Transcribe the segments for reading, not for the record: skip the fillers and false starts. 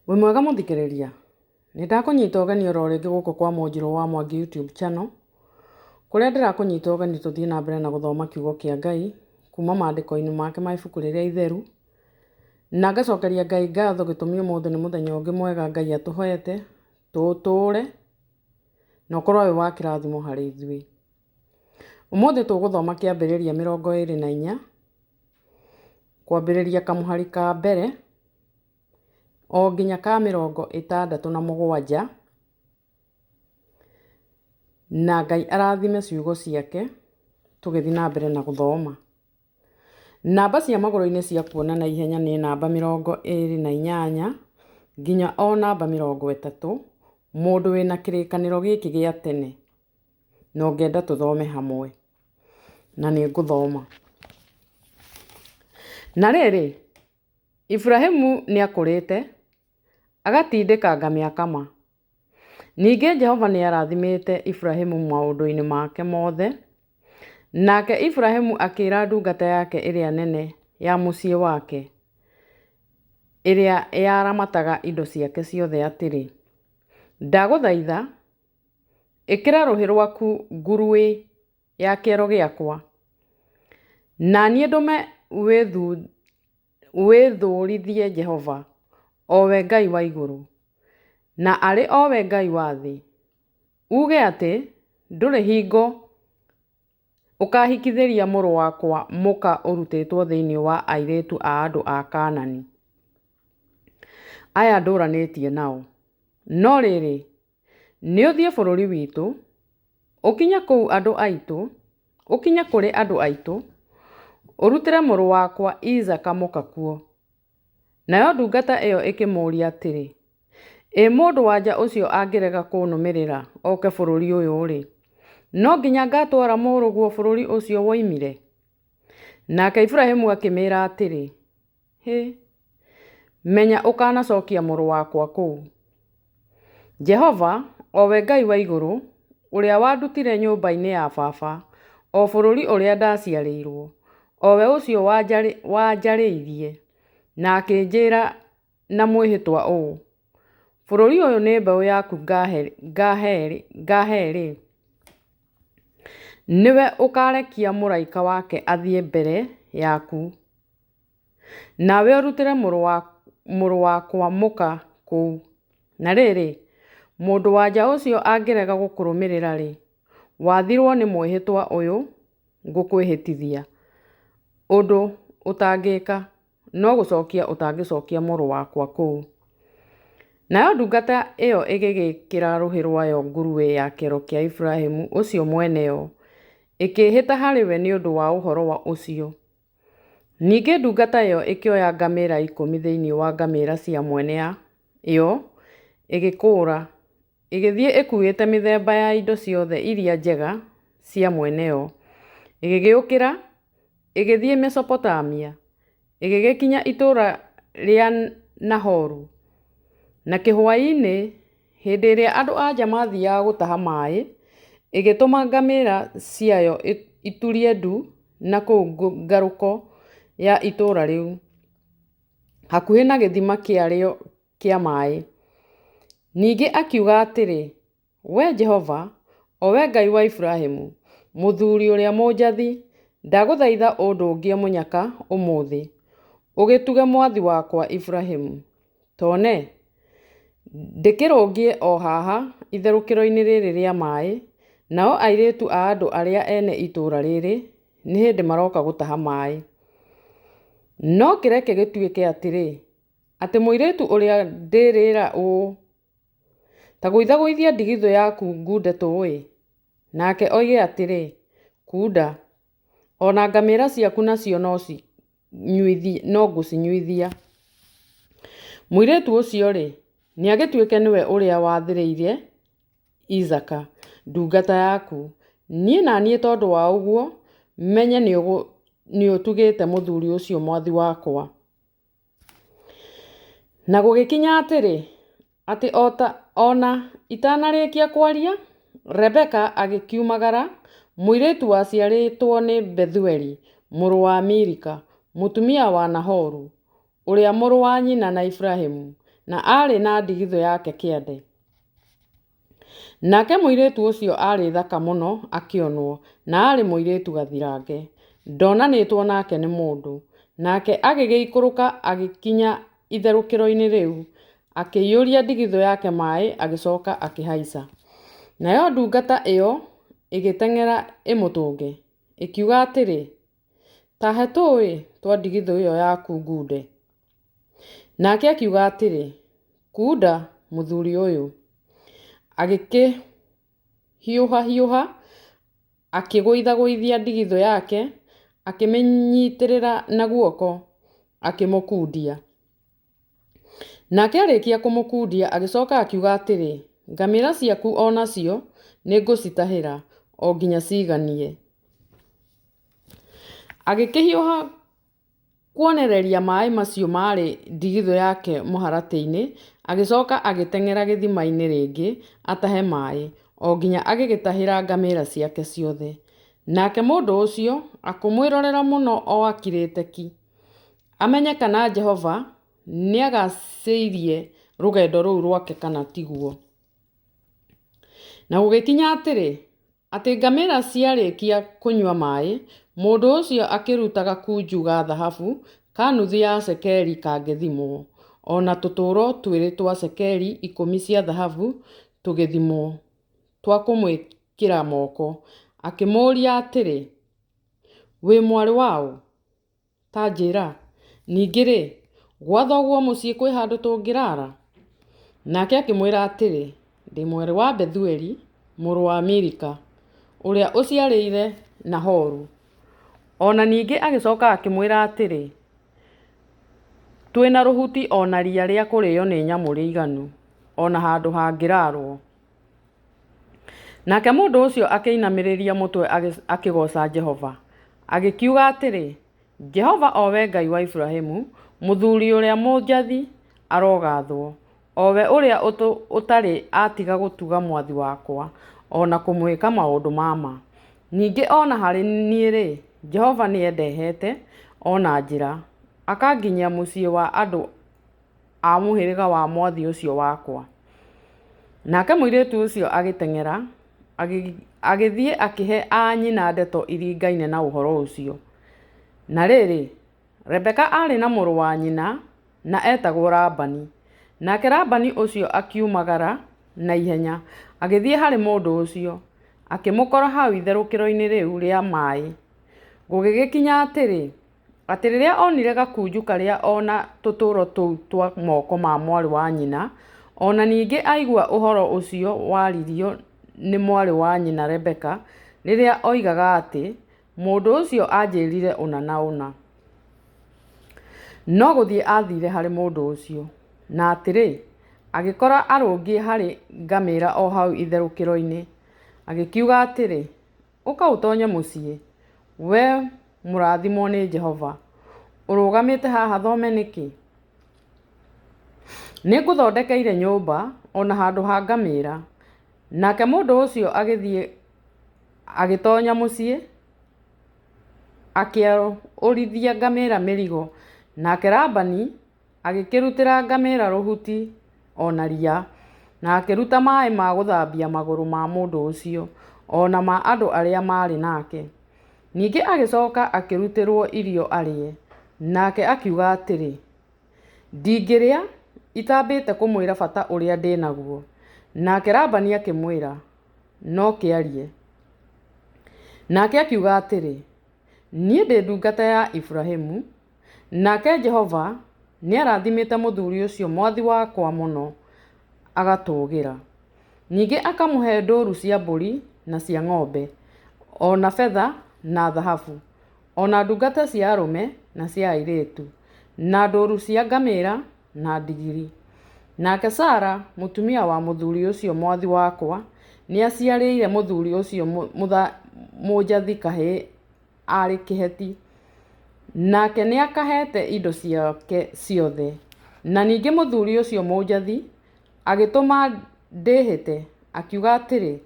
Wĩ mwega mũthikĩrĩria? Nĩ ndakũnyita ũgeni oro rĩngĩ gũkũ kwa Mũnjirũ wa Mwangi YouTube channel, kũrĩa ndĩrakũnyita ũgeni tũthiĩ na mbere na gũthoma kiugo kĩa Ngai kuma maandĩko-inĩ make ma ibuku rĩrĩa itheru, na ngacokeria Ngai ngatho gĩtũmi ũmũthĩ nĩ mũthenya ũngĩ mwega Ngai atũhete, tũũtũre na ũkorwo wĩ wa kĩrathimo harĩ ithuĩ. Ũmũthĩ tũgũthoma kĩambĩrĩria 24, kwambĩrĩria kamũhari ka mbere o nginya ka 67, na Ngai arathime ciugo ciake tũgĩthiĩ na mbere na gũthoma. Namba cia magũrũ-inĩ cia kuona na ihenya nĩ namba 28 nginya o namba 30, mũndũ wĩna kĩrĩkanĩro gĩkĩ gĩa tene na ũngĩenda tũthome hamwe, na nĩ ngũthoma. Na rĩrĩ, Iburahimu nĩ akũrĩte, agatindĩkanga mĩaka ma. Ningĩ Jehova nĩ aarathimĩte Iburahimu maũndũ-inĩ make mothe, nake Iburahimu akĩra ndungata yake ĩrĩa nene ya mũciĩ wake, ĩrĩa yaramataga indo ciake ciothe atĩrĩ, Ndagũthaitha, ĩkĩra rũhĩ rwaku nguruĩ ya kĩero gĩakwa, na niĩ ndũme wĩthũũrithie Jehova, o we Ngai wa igũrũ, na arĩ o we Ngai wa thĩ, uuge atĩ ndũrĩ hingo ũkaahikithĩria mũrũ wakwa mũka ũrutĩtwo thĩinĩ wa airĩtu a andũ a Kaanani, aya ndũũranĩtie nao. No rĩrĩ, nĩũthiĩ bũrũri witũ, ũkinye kũu andũ aitũ, ũkinye kũrĩ andũ aitũ, ũrutĩre mũrũ wakwa Isaaka mũka kuo. Nayo ndungata ĩyo ĩkĩmũũria atĩrĩ, Ĩ mũndũ-wa-nja ũcio angĩrega kũnũmĩrĩra oke bũrũri ũyũ-rĩ, no nginya ngatwara mũrũguo bũrũri ũcio woimire? Nake Iburahimu akĩmĩĩra atĩrĩ, Hĩ, menya ũkanacokia mũrũ wakwa kũu. Jehova, o we Ngai wa igũrũ, ũrĩa wandutire nyũmba-inĩ ya baba, o bũrũri ũrĩa ndaciarĩirũo, o we ũcio wanjarĩirie, na akĩnjĩra na mwĩhĩtwa ũũ, 'Bũrũri ũyũ nĩ mbeũ yaku ngaahe-rĩ, nĩwe ũkaarekia mũraika wake athiĩ mbere yaku, nawe ũrutĩre mũrũ wakwa mũka kũu. Na rĩrĩ, mũndũ-wa-nja ũcio angĩrega gũkũrũmĩrĩra-rĩ, wathirwo nĩ mwĩhĩtwa ũyũ ngũkwĩhĩtithia, ũndũ ũtangĩka, no gũcokia ũtangĩcokia mũrũ wakwa kũu. Nayo ndungata ĩyo ĩgĩgĩĩkĩra rũhĩ rwayo nguruĩ ya kĩero kĩa Iburahimu ũcio mwene yo, ĩkĩĩhĩta harĩ we nĩ ũndũ wa ũhoro ũcio. Ningĩ ndungata ĩyo ĩkĩoya ngamĩĩra 10 thĩinĩ wa ngamĩĩra cia mwene yo, ĩgĩkũũra, ĩgĩthiĩ ĩkuuĩte mĩthemba ya indo ciothe iria njega cia mwene yo, ĩgĩgĩũkĩra, ĩgĩthiĩ Mesopotamia, ĩgĩgĩkinya itũũra rĩa Nahoru. Na kĩhwaĩ-inĩ, hĩndĩ ĩrĩa andũ-a-nja maathiaga gũtaha maaĩ, ĩgĩtũma ngamĩĩra ciayo iturie ndu na kũu ngarũko ya itũũra rĩu, hakuhĩ na gĩthima kĩarĩo kĩa maaĩ. Ningĩ akiuga atĩrĩ, Wee Jehova, o Wee Ngai wa Iburahimu, mũthuri ũrĩa mũnjathi, ndagũthaitha ũndũngie mũnyaka ũmũthĩ, ũgĩtuge mwathi wakwa Iburahimu. Tone, ndĩkĩrũngiĩ o haha itherũkĩro-inĩ rĩrĩ rĩa maĩ, nao airĩtu a andũ arĩa ene itũũra rĩrĩ nĩ hĩndĩ maroka gũtaha maĩ. No kĩreke gĩtuĩke atĩrĩ, atĩ mũirĩtu ũrĩa ndĩrĩĩra ũũ, Ta gũithagũithia ndigithũ yaku ngunde tũũĩ, nake oige atĩrĩ, Kunda, o na ngamĩra ciaku nacio no ngũcinyuithia. Mũirĩtu ũcio-rĩ, nĩagĩtuĩke nĩwe ũrĩa wathĩrĩire Isaaka, ndungata yaku, niĩ na niĩ tondũ wa ũguo menye nĩũtugĩte mũthuri ũcio mwathi wakwa. Na gũgĩkinya atĩrĩ, atĩ o na itanarĩkia kwaria, Rebeka agĩkiumagara, mũirĩtu waciarĩtwo nĩ Bethueli, mũrũ wa Milika, mũtumia wa Nahoru, ũrĩa mũrũ wa nyina na Iburahimu. na aarĩ na ndigithũ yake kĩande. Nake mũirĩtu ũcio aarĩ thaka mũno akĩonwo, na aarĩ mũirĩtu gathirange, ndonanĩtwo nake nĩ mũndũ. Nake agĩgĩikũrũka agĩkinya itherũkĩro-inĩ rĩu, akĩiyũria ndigithũ yake maĩ, agĩcoka akĩhaica. Nayo ndungata ĩyo ĩgĩteng'era ĩmũtũnge, ĩkiuga atĩrĩ, Ta he tũũĩ twa ndigithũ ĩyo yaku ngunde. Nake akiuga atĩrĩ, Kunda, mũthuri ũyũ. Agĩkĩhiũhahiũha, akĩgũithagũithia ndigithũ yake, akĩmĩnyitĩrĩra na guoko, akĩmũkundia. Nake arĩkia kũmũkundia agĩcoka akiuga atĩrĩ, Ngamĩra ciaku o nacio nĩngũcitahĩra, o nginya ciiganie. Agĩkĩhiũha kuonereria maĩ macio maarĩ ndigithũ yake mũharatĩ-inĩ, agĩcoka agĩteng'era gĩthima-inĩ rĩngĩ atahe maĩ, o nginya agĩgĩtahĩra ngamĩra ciake ciothe. Nake mũndũ ũcio akĩmwĩrorera mũno o akirĩte ki, amenye kana Jehova nĩagacĩirie rũgendo rũu rwake kana tiguo. Na gũgĩkinya atĩrĩ, atĩ ngamĩra ciarĩkia kũnyua maĩ, mũndũ ũcio akĩruta gakunju ga thahabu ka nuthu ya cekeri kangĩthimwo, o na tũtũro twĩrĩ twa cekeri ikũmi cia thahabu tũgĩthimwo, twa kũmwĩkĩra moko, akĩmũũria atĩrĩ, Wĩ mwarĩ wa ũ? Ta njĩra, ningĩ-rĩ, gwa thoguo mũciĩ kwĩ handũ tũngĩraara? Nake akĩmwĩra atĩrĩ, Ndĩ mwarĩ wa Bethueli, mũrũ wa Milika, ũrĩa ũciarĩire Nahoru. O na ningĩ agĩcoka akĩmwĩra atĩrĩ, Twĩ na rũhuti o na ria rĩa kũrĩo nĩ nyamũ rĩiganu, o na handũ hangĩraarũo. Nake mũndũ ũcio akĩinamĩrĩria mũtwe akĩgooca Jehova, agĩkiuga atĩrĩ, Jehova, o we Ngai wa Iburahimu, mũthuri ũrĩa mũnjathi, arogathwo, o we ũrĩa ũtarĩ atiga gũtuga mwathi wakwa, o na kũmwĩka maũndũ ma ma. Ningĩ o na harĩ niĩ-rĩ, Jehova nĩendehete o na njĩra, akanginyia mũciĩ wa andũ a mũhĩrĩga wa mwathi ũcio wakwa. Nake mũirĩtu ũcio agĩteng'era, agĩthiĩ akĩhe a nyina ndeto iringaine na ũhoro ũcio. Na rĩrĩ, Rebeka aarĩ na mũrũ wa nyina, na eetagwo Labani. Nake Labani ũcio akiumagara na ihenya, agĩthiĩ harĩ mũndũ ũcio, akĩmũkora hau itherũkĩro-inĩ rĩu rĩa maĩ. Gũgĩgĩkinya atĩrĩ, atĩ rĩrĩa onire gakunju karĩa o na tũtũro tũu twa moko ma mwarĩ wa nyina, o na ningĩ aigua ũhoro ũcio waririo nĩ mwarĩ wa nyina Rebeka, rĩrĩa oigaga atĩ, Mũndũ ũcio anjĩrire ũna na ũna. No gũthiĩ aathiire harĩ mũndũ ũcio, na atĩrĩ, agĩkora arũngiĩ harĩ ngamĩra o hau itherũkĩro-inĩ. Agĩkiuga atĩrĩ, Ũka ũtonye mũciĩ, wee mũrathimwo nĩ Jehova. Ũrũgamĩte haha thome nĩkĩ? Nĩngũthondekeire nyũmba, o na handũ ha ngamĩra. Nake mũndũ ũcio agĩthiĩ agĩtonya mũciĩ, akĩaũrithia ngamĩra mĩrigo, nake Labani agĩkĩrutĩra ngamĩra rũhuti o na ria, na akĩruta maĩ ma gũthambia magũrũ ma mũndũ ũcio, o na ma andũ arĩa maarĩ nake. Ningĩ agĩcoka akĩrutĩrũo irio arĩe, nake akiuga atĩrĩ, Ndingĩrĩa itambĩte kũmwĩra bata ũrĩa ndĩ naguo. Nake Labani akĩmwĩra, No kĩarie. Nake akiuga atĩrĩ, Niĩ ndĩ ndungata ya Iburahimu, nake Jehova nĩarathimĩte mũthuri ũcio mwathi wakwa mũno agatũũgĩra. Ningĩ akamũhe ndũũru cia mbũri na cia ng'ombe, o na betha na thahabu, o na ndungata cia arũme na cia airĩtu, na ndũũru cia ngamĩra na ndigiri. Nake Sara, mũtumia wa mũthuri ũcio mwathi wakwa, nĩaciarĩire mũthuri ũcio mũnjathi kahĩĩ arĩ Kĩheti, nake nĩakaheete indo ciake ciothe. Na ningĩ mũthuri ũcio mũnjathi agĩtũma ndĩĩhĩte, akiuga atĩrĩ,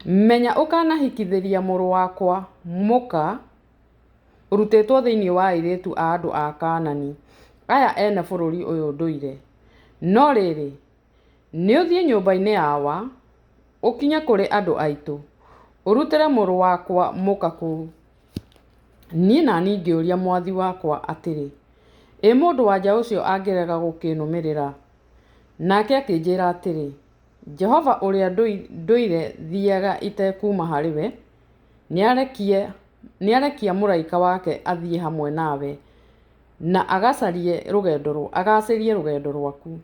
Menya ũkanahikithĩria mũrũ wakwa mũka ũrutĩtwo thĩinĩ wa airĩtu a andũ a Kaanani. aya ene bũrũri ũyũ ndũire. No rĩrĩ, nĩũthiĩ nyũmba-inĩ ya awa, ũkinye kũrĩ andũ aitũ, ũrutĩre mũrũ wakwa mũka kũu. Niĩ na niĩ ngĩũria mwathi wakwa atĩrĩ, Ĩ mũndũ-wa-nja ũcio angĩrega gũkĩnũmĩrĩra? Nake akĩnjĩra atĩrĩ, Jehova ũrĩa ndũire thiaga itekuuma harĩ we, nĩarekia mũraika wake athiĩ hamwe nawe, na agacĩrie rũgendo rwaku.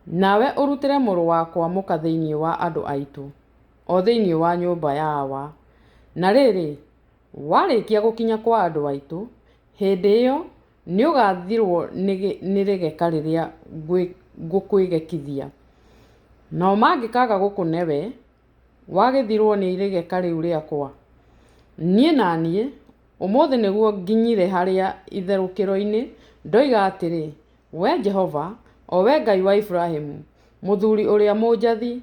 Nawe ũrutĩre mũrũ wakwa mũka thĩinĩ wa andũ aitũ, o thĩinĩ wa nyũmba ya awa. Na rĩrĩ, warĩkia gũkinya kwa andũ aitũ, hĩndĩ ĩyo nĩũgathirwo nĩ rĩgeka rĩrĩa ngũkwĩgekithia. Nao mangĩkaaga gũkũne we, wagĩthirwo nĩ rĩgeka rĩu rĩakwa? Niĩ na niĩ, ũmũthĩ nĩguo nginyire harĩa itherũkĩro-inĩ, ndoiga atĩrĩ, 'Wee Jehova, o wee Ngai wa Iburahimu, mũthuri ũrĩa mũnjathi,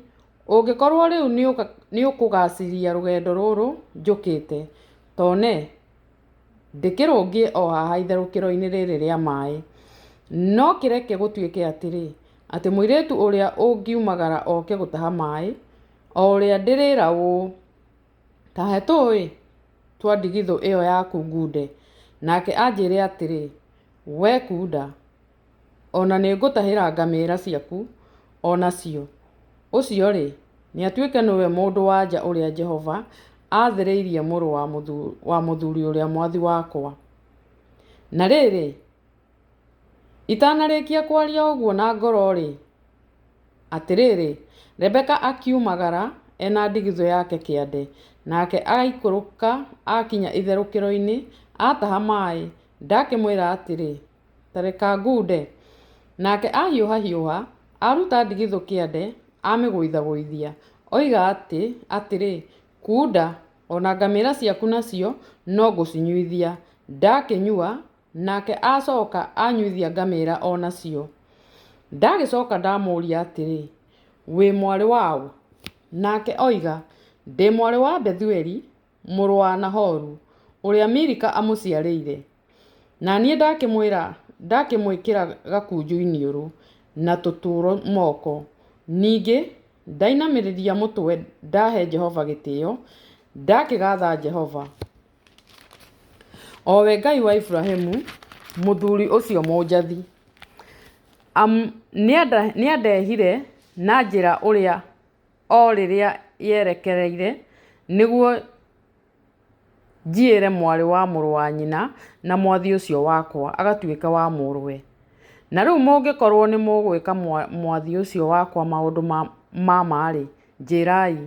ũngĩkorũo rĩu nĩũkũgaacĩria rũgendo rũrũ njũkĩte, ta one, ndĩkĩrũngiĩ o haha itherũkĩro-inĩ rĩrĩ rĩa maĩ. No kĩreke gũtuĩke atĩrĩ, atĩ mũirĩtu ũrĩa ũngiumagara oke gũtaha maĩ, o ũrĩa ndĩrĩĩra ũũ, Ta he tũũĩ twa ndigithũ ĩyo yaku ngunde, nake anjĩre atĩrĩ, Wee kunda, o na nĩngũtahĩra ngamĩra ciaku o nacio, ũcio-rĩ, nĩatuĩke nĩwe mũndũ-wa-nja ũrĩa Jehova aathĩrĩirie mũrũ wa mũthuri ũrĩa mwathi wakwa. Na rĩrĩ, itanarĩkia kwaria ũguo na ngoro-rĩ, atĩrĩrĩ, Rebeka akiumagara e na ndigithũ yake kĩande, nake aikũrũka aakinya itherũkĩro-inĩ, aataha maĩ, ndakĩmwĩra atĩrĩ, Ta reka ngunde. Nake ahiũhahiũha, aruta ndigithũ kĩande, amĩgũithagũithia, oiga atĩrĩ, Kunda, o na ngamĩra ciaku nacio no ngũcinyuithia. Ndakĩnyua, nake acoka anyuithia ngamĩra o nacio. Ndagĩcoka ndamũũria atĩrĩ, Wĩ mwarĩ wa ũ? Nake oiga, Ndĩ mwarĩ wa Bethueli, mũrũ wa Nahoru, ũrĩa Milika amũciarĩire. Na niĩ ndakĩmwĩkĩra gakunju iniũrũ, na tũturo moko. Ningĩ ndainamĩrĩria mũtwe ndahe Jehova gĩtĩo, ndakĩgatha Jehova, o we Ngai wa Iburahimu, mũthuri ũcio mũnjathi, amu nĩandehire na njĩra o rĩrĩa yerekereire, nĩguo njiĩre mwarĩ wa mũrũ wa nyina na mwathi ũcio wakwa, agatuĩke wa mũrũwe. Na rĩu mũngĩkorũo nĩmũgwĩka mwathi ũcio wakwa maũndũ ma ma-rĩ, njĩrai,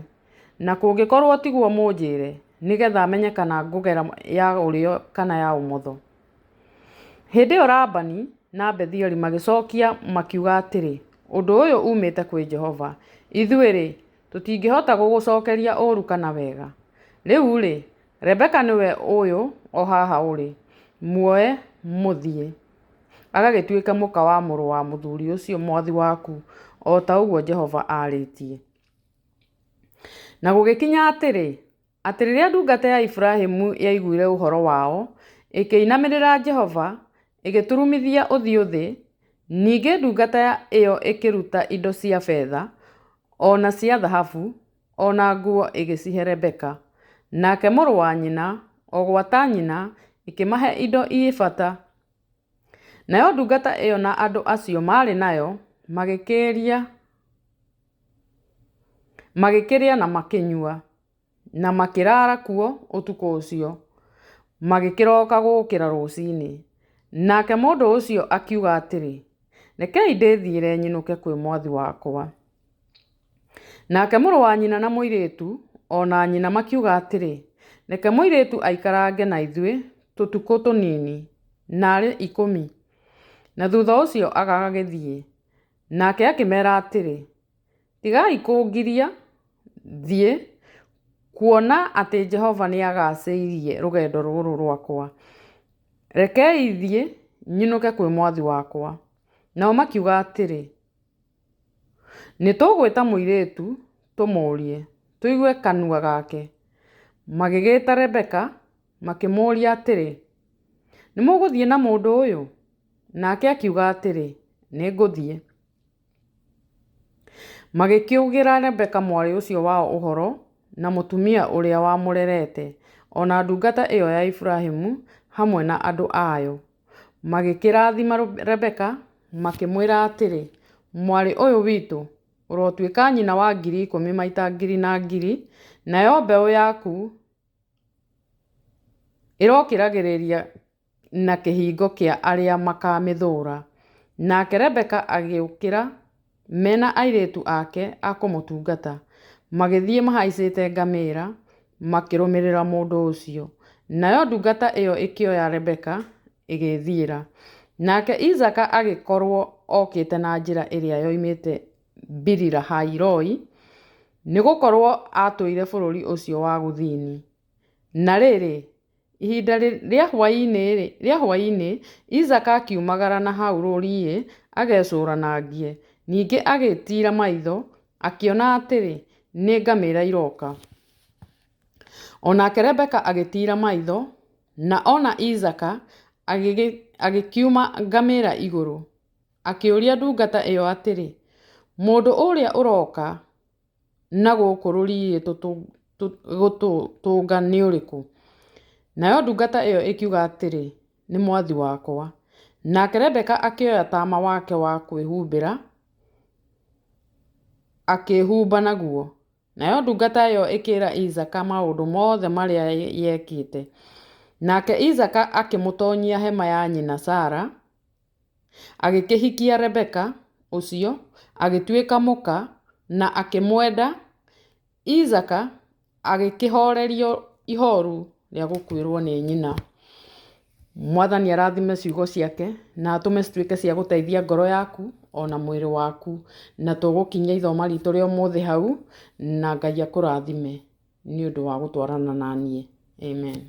na kũngĩkorũo tiguo mũnjĩre, nĩ getha menye kana ngũgera ya ũrĩo kana ya ũmotho. Hĩndĩ ĩyo Labani na Bethueli magĩcokia makiuga atĩrĩ, Ũndũ ũyũ uumĩte kwĩ Jehova, ithuĩ-rĩ, tũtingĩhota gũgũcokeria ũũru kana wega. Rĩu-rĩ, Rebeka nĩwe ũyũ o haha ũrĩ, muoe mũthiĩ, agagĩtuĩke mũka wa mũrũ wa mũthuri ũcio mwathi waku, o ta ũguo Jehova aarĩtie. Na gũgĩkinya atĩrĩ, atĩ rĩrĩa ndungata ya Iburahimu yaiguire ũhoro wao, ĩkĩinamĩrĩra Jehova, ĩgĩturumithia ũthiũ thĩ. Ningĩ ndungata ĩyo ĩkĩruta indo cia betha, o na cia thahabu, o na nguo ĩgĩcihe Rebeka. Nake mũrũ wa nyina, o gwata nyina, ĩkĩmahe indo ii bata. Nayo ndungata ĩyo na andũ acio maarĩ nayo magĩkĩrĩa na makĩnyua, na makĩraara kuo ũtukũ ũcio, magĩkĩroka gũũkĩra rũcinĩ. Nake mũndũ ũcio akiuga atĩrĩ, Rekei ndĩthiĩre nyinũke kwĩ mwathi wakwa. Nake mũrũ wa nyina na mũirĩtu o na nyina makiuga atĩrĩ, Reke mũirĩtu aikarange na ithuĩ tũtukũ tũnini, naarĩ 10, na thutha ũcio agagĩthiĩ. Nake akĩmera atĩrĩ, Tigai kũngiria thiĩ, kuona atĩ Jehova nĩagaacĩirie rũgendo rũrũ rwakwa. Rekei thiĩ nyinũke kwĩ mwathi wakwa. Nao makiuga atĩrĩ, Nĩtũgwĩta mũirĩtu tũmũũrie, tũigue kanua gake. Magĩgĩta Rebeka, makĩmũũria atĩrĩ, Nĩmũgũthiĩ na mũndũ ũyũ? Nake akiuga atĩrĩ, Nĩngũthiĩ. Magĩkiugĩra Rebeka mwarĩ ũcio wao ũhoro, na mũtumia ũrĩa wamũrerete, o na ndungata ĩo ya Iburahimu, hamwe na andũ ayo. Magĩkĩrathima Rebeka, makĩmwĩra atĩrĩ, Mwarĩ ũyũ witũ, ũrotuĩka nyina wa 10,000 maita ngiri na ngiri, nayo mbeũ yaku ĩrokĩragĩrĩria na kĩhingo kĩa arĩa makamĩthũũra. Nake Rebeka agĩũkĩra me na airĩtu ake a kũmũtungata, magĩthiĩ mahaicĩte ngamĩra, makĩrũmĩrĩra mũndũ ũcio. Nayo ndungata ĩyo ĩkĩoya Rebeka, ĩgĩĩthiĩra. Nake Isaaka agĩkorũo okĩte na njĩra ĩrĩa yoimĩte Biri-Lahai-Roi, nĩ gũkorũo aatũire bũrũri ũcio wa Gũthini. Na rĩrĩ, ihinda rĩa hwaĩ-inĩ, Isaaka akiumagara na hau rũriĩ agecũũranagie. Ningĩ agĩtiira maitho, akĩona atĩrĩ, nĩ ngamĩra iroka. O nake Rebeka agĩtiira maitho, na ona Isaaka, agĩkiuma ngamĩra igũrũ. Akĩũria ndungata ĩyo atĩrĩ, Mũndũ ũrĩa ũroka na gũkũ rũriĩ gũtũtũnga nĩ ũrĩkũ? Nayo ndungata ĩyo ĩkiuga atĩrĩ, Nĩ mwathi wakwa. Nake Rebeka akĩoya taama wake wa kwĩhumbĩra, akĩĩhumba naguo. Nayo ndungata ĩyo ĩkĩĩra Isaaka maũndũ mothe marĩa yekĩte. Nake Isaaka akĩmũtoonyia hema ya nyina Sara, agĩkĩhikia Rebeka ũcio, agĩtuĩka mũka, na akĩmwenda. Isaaka agĩkĩhoorerio ihooru rĩa gũkuĩrũo nĩ nyina. Mwathani arathime ciugo ciake na atũme cituĩke cia gũteithia ngoro yaku ona mwĩrĩ waku. Na tũgũkinyia ithoma ritũ rĩa ũmũthĩ hau, na Ngai akũrathime nĩ ũndũ wa gũtwarana na niĩ. Amen.